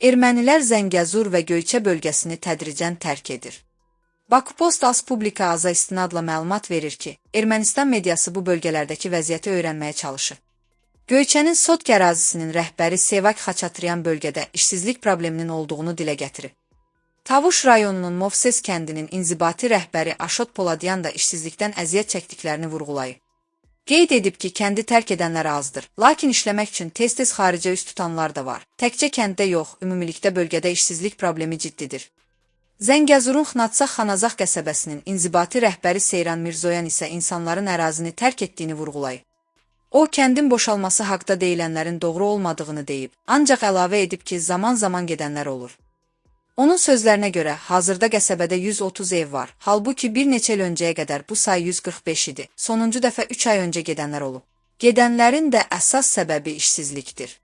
Ermənilər Zəngəzur və Göyçə bölgəsini tədricən tərk edir. Bakupost AS Publika AZ-a istinadla məlumat verir ki, Ermənistan mediası bu bölgələrdəki vəziyyəti öyrənməyə çalışır. Göyçənin Sotk ərazisinin rəhbəri Sevak Xaçatryan bölgədə işsizlik probleminin olduğunu dilə gətirib. Tavuş rayonunun Movses kəndinin inzibati rəhbəri Aşot Poladyan da işsizlikdən əziyyət çəkdiklərini vurğulayıb. Qeyd edib ki, kəndi tərk edənlər azdır. Lakin işləmək üçün tez-tez xaricə üz tutanlar da var. Təkcə kənddə yox, ümumilikdə bölgədə işsizlik problemi ciddidir. Zəngəzurun Xnatsax Xanazax qəsəbəsinin inzibati rəhbəri Seyran Mirzoyan isə insanların ərazini tərk etdiyini vurğulayıb. O, kəndin boşalması haqda deyilənlərin doğru olmadığını deyib, ancaq əlavə edib ki, zaman-zaman gedənlər olur. Onun sözlərinə görə, hazırda qəsəbədə 130 ev var. Halbuki bir neçə il öncəyə qədər bu say 145 idi. Sonuncu dəfə 3 ay öncə gedənlər olub. Gedənlərin də əsas səbəbi işsizlikdir.